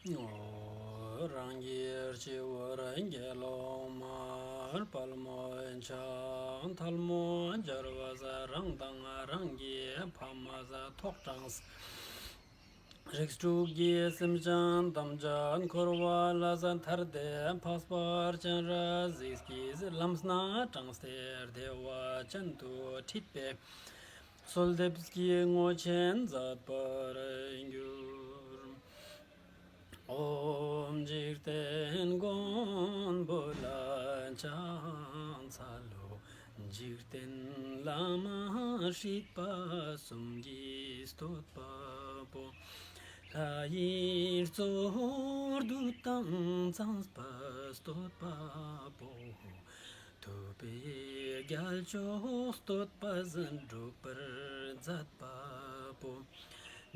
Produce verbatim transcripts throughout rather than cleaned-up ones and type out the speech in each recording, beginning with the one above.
རང་གི་སྤྱི་བོར་དགེ་སློང་མར་དཔལ་མོ་འཆང་། ཐལ་མོ་སྦྱར་བ་ས་རང་དང་རང་གི་ཕ་མ་ས་ཐོག་དྲངས། རིགས་དྲུག་གི་སེམས་ཅན་ཐམས་ཅད་འཁོར་བ་ལས་ཐར་ཏེ་འཕགས་པ་སྤྱན་རས་གཟིགས་ཀྱི་ལམ་སྣ་དྲངས་ཏེ་བདེ་བ་ཅན་དུ་ཁྲིད་པའི་གསོལ་འདེབས་ཀྱི་བསྔོ་ཆེན་མཛད་པར་འགྱུར། ཨོཾ་འཇིག་རྟེན་མགོན་པོ་ལ་ཕྱག་འཚལ་ལོ། འཇིག་རྟེན་བླ་མ་སྲིད་པ་གསུམ་གྱི་བསྟོད་པ་པོ། ལྷ་ཡི་གཙོ་བོ་བདུད་དང་ཚངས་པ་བསྟོད་པ་པོ། ཐུབ་པའི་རྒྱལ་མཆོག་བསྟོད་པ་ཟིན་སྒྲུབ་པར་མཛད་པ་པོ།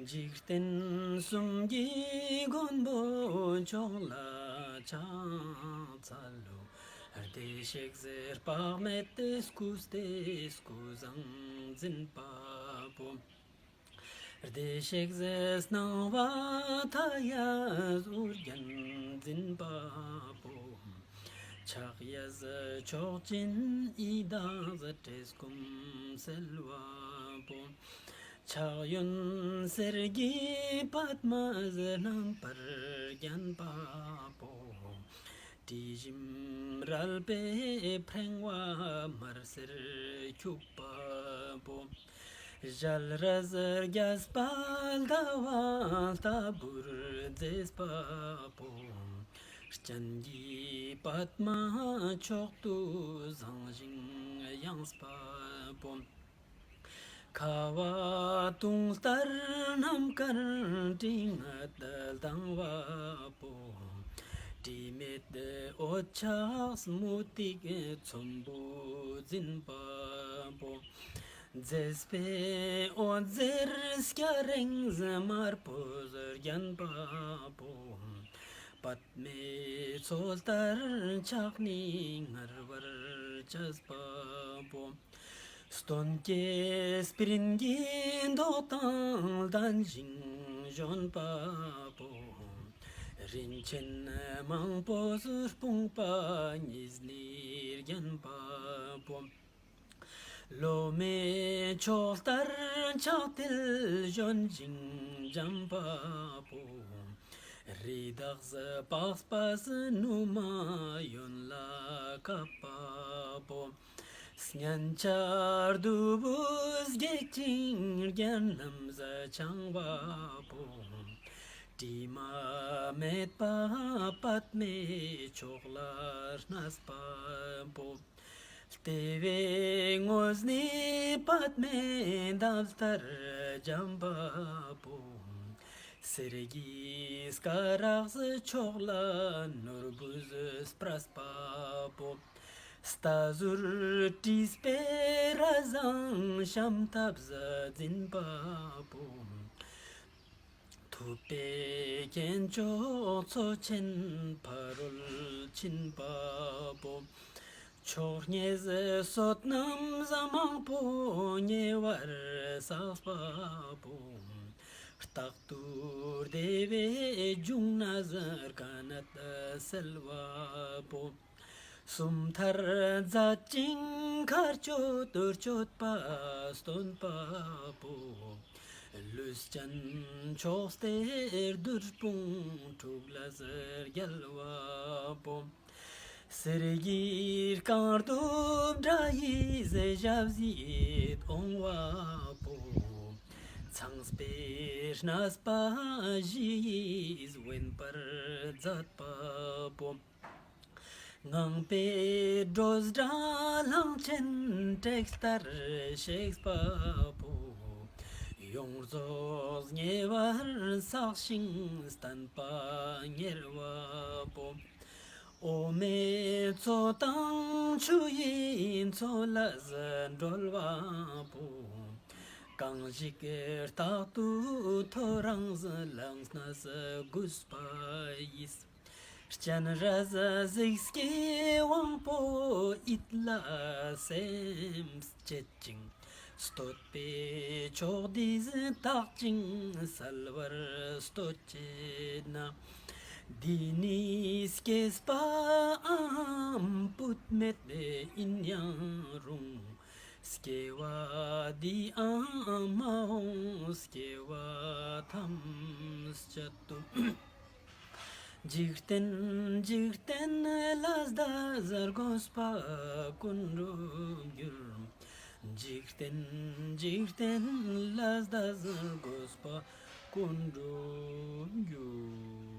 འཇིག་རྟེན་གསུམ་གྱི་མགོན་པོ་མཆོག་ལ་ཕྱག་འཚལ་ལོ། བདེ་གཤེགས་དཔག་མེད་སྐུ་སྟེ་སྐུ་བཟང་འཛིན་པ་པོ། བདེ་གཤེགས་སྣང་བ་མཐའ་ཡས་ཨོ་རྒྱན་འཛིན་པ་པོ། ཕྱག་གཡས་མཆོག་སྦྱིན་ཡི་དྭགས་བྲེ་སྐོམ་སེལ་བ་པོ། ཕྱག་གཡོན་གསེར་གྱི་པདྨ་བསྣམས་པར་བརྒྱན་པ་པོ། དྲི་ཞིམ་རལ་པའི་ཕྲེང་བ་དམར་སེར་འཁྱུག་པ་པོ། ཞལ་རས་རྒྱས་པ་ཟླ་བ་ལྟ་བུར་མཛེས་པ་པོ། སྤྱན་གྱི་པདྨ་མཆོག་ཏུ་བཟང་ཞིང་ཡངས་པ་པོ། ཁ་བ་དུང་ལྟར་རྣམ་དཀར་དྲི་ངད་ལྡང་བ་པོ། དྲི་མེད་འོད་ཆགས་མུ་ཏིག་ཚོམ་བུ་འཛིན་པ་པོ། མཛེས་པའི་འོད་ཟེར་སྐྱ་རེངས་དམར་པོས་བརྒྱན་པ་པོ། པདྨའི་མཚོ་ལྟར་ཕྱག་ནི་སྔར་བར་བྱས་པ་པོ། སྟོན་ཀའི་སྤྲིན་གྱི་མདོག་དང་ལྡན་ཞིང་བཞོན་པ་པོ། རིན་ཆེན་མང་པོས་སྤུངས་པ་ཉིས་ནི་བརྒྱན་པ་པོ། ལོ་མའི་མཆོག་ལྟར་ཕྱག་མཐིལ་བཞོན་ཞིང་འཇམ་པ་པོ། རི་དྭགས་པགས་པས་ནུ་མ་ཡོན་ལ་བཀབ་པ་པོ། སྙན་ཆ་བདུད་བུས་འགེགས་ཤིང་རྒྱན་རྣམས་འཆང་བ་པོ། དྲི་མ་མེད་པ་པདྨའི་མཆོག་ལ་གནས་པ་པོ། ལྟེ་བའི་ངོས་ནི་པདྨའི་འདབ་ལྟར་འཇམ་པ་པོ། གསེར་གྱི་སྐ་རགས་མཆོག་ལ་ནོར་བུས་སྤྲས་པ་པོ། རྟ་ཟུར་དྲིས་པའི་ར་བཟང་ཤམ་ཐབས་འཛིན་པ་པོ། ཐུབ་པའི་སྐྱེས་མཆོག་མཚོ་ཆེན་ཕ་རོལ་ཕྱིན་པ་པོ། མཆོག་བརྙེས་བསོད་ནམས་མང་པོ་ཉེ་བར་བསགས་པ་པོ། རྟག་ཏུ་བདེ་བའི་འབྱུང་གནས་དཀའ་གནད་སེལ་བ་པོ། སུམ་མཐར་མཛད་ཅིང་མཁའ་སྤྱོད་དུ་སྤྱོད་པ་སྟོན་པ་པོ། ལུས་ཅན་མཆོག་སྟེ་བདུད་དཔུང་དྲུག་ལས་རྒྱལ་བ་པོ། གསེར་གྱི་རྐང་གདུབ་འདྲ་ཡི་ཞབས་བསིལ་འོང་བ་པོ། ཚངས་པའི་གནས་པ་བཞི་ཡིས་དབེན་པར་མཛད་པ་པོ། ངང་པའི་སྒྲོ་འདྲ་གླང་ཆེན་དྲེགས་ལྟར་གཤེགས་པ་པོ། ཡོངས་རྫོགས་ཉེ་བར་བསགས་ཤིང་བརྟན་པ་གཉེར་བ་པོ། འོ་མའི་མཚོ་དང་ཆུ་ཡི་མཚོ་ལས་སྒྲོལ་བ་པོ། གང་ཞིག་རྟག་ཏུ་ཐོ་རངས་ལངས་ནས་གུས་པ་ཡིས། སྤྱན་རས་གཟིགས་ཀྱི་དབང་པོ་ཡིད་ལ་སེམས་བསྐྱེད་ཅིང་། བསྟོད་པའི་མཆོག་འདིས་དག་ཅིང་གསལ་བར་བསྟོད་ཅེ་ན། འདི་ནི་སྐྱེས་པའམ་བུད་མེད་ཨིན་ཡང་རུང་། སྐྱེ་བ་འདིའམ་མ་འོངས་སྐྱེ་བ་ཐམས་ཅད་དུ། འཇིག་རྟེན་འཇིག་རྟེན་ལ་བཟླས་དགོས་པ་ཀུན་འགྲུབ་འགྱུར། འཇིག་རྟེན་འཇིག་རྟེན་ལ་བཟླས་དགོས་པ་ཀུན་འགྲུབ་འགྱུར།